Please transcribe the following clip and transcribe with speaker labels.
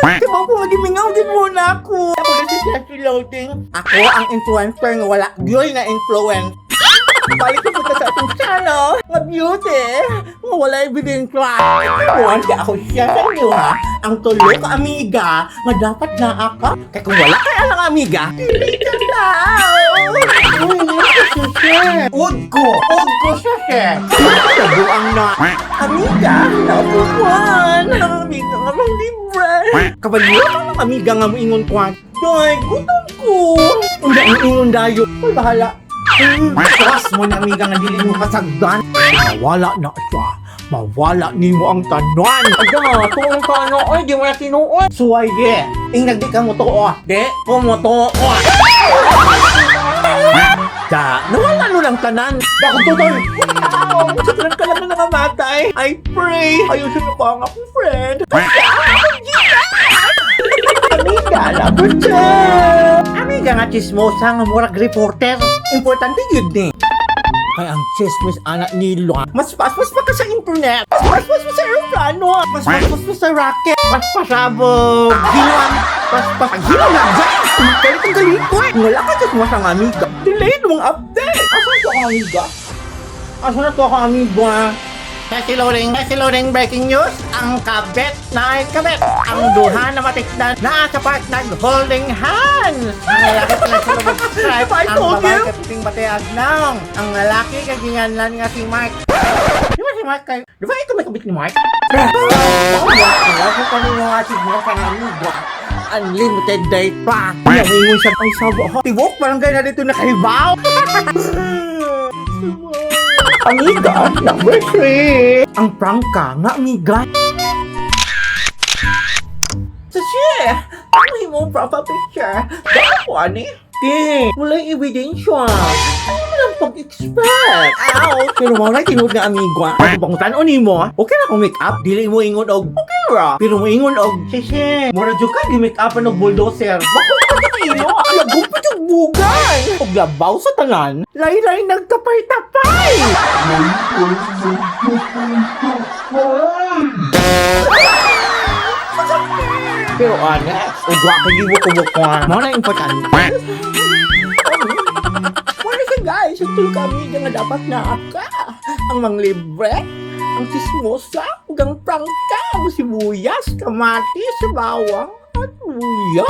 Speaker 1: Diba ko nga gimingaw din muna ako. Ako na si Chelsea Loading. Ako ang influencer nga wala gyud na influence. Balik ko punta sa atong channel nga beauty nga wala ebidensya. Buwan ka ako siya sa inyo ha. Ang tulo ka amiga nga dapat naa ka. Kaya kung wala kay alang amiga, dili ka tao. Uy, ud ko! Ud ko siya siya! Sabuang na! Amiga, nabuwan! Ang amiga nga mang libre! Kabalo ang amiga nga moingon kwan. Day, gutom ko! Unda ang ingon dayo. Uy, bahala. Trust mo na amiga nga dili mo kasagdan. Mawala na siya. Mawala nimo ang tanan. Aga, tuong ka ano, oy, di mo na tinuod. Suway, ye. Ingag di ka mo tuo. Di ko mo tuo. Da, nawala no lang tanan. Dako tutoy. Wow! Sa tanan ka lang na nangamatay. I pray. Ayusin mo ko ang akong friend. Kasi akong Amiga, number 2. Amiga nga chismosa nga murag reporter. Importante yun ni. Kay ang chismis anak nila. Mas paspas pa ka sa internet. Mas paspas pa sa aeroplano. Mas paspas pa sa rocket. Mas pasabog. Ginuan. Mas pas... Gino na dyan! Kaya itong galing ko eh. Wala ka chismosa nga amiga. Delayed mong update. Asan to ang amiga? Asan na to ang amiga? Kasi loading breaking news, ang kabet na ay kabet. Ang duha na matikdan na sa park nag-holding hands. Ang lalaki pa nagsulubog stripe,
Speaker 2: I
Speaker 1: ang
Speaker 2: told
Speaker 1: babae
Speaker 2: you.
Speaker 1: kapiting bateag naong. Ang lalaki kaginganlan nga si Mark. Di ba si Mark kayo? Di ba ikaw may kabit ni Mark? Wala ko nga si Mark ang amigo. Unlimited date pa. Namingon siya ay sabo. Tibok, barangay na dito nakahibaw. Amiga, number 3. Ang prangka nga, amiga. So, siya, ang mo profile picture. Dapat ko, ani? Ti, wala'y ebidensya. Ano mo lang pag-expect? Ow! Pero mo na tinuod nga amigo. Kung bangutan o nimo, okay na kung make up. Dili mo ingon og, okay ra. Pero mo ingon og, sisi, mura jud ka, di make up og bulldozer. Bako ka sa ilo. Lagupit yung bugay. Og labaw sa tanan, laylay nagtapay-tapay. Pero honest, ugwa ka gibo ko Mo na importante. Wala siya guys, yung tulo kami nga dapat na ka. Ang manglibre, ang sismosa, ug ang prangka, ang sibuyas, kamatis, bawang, at buya.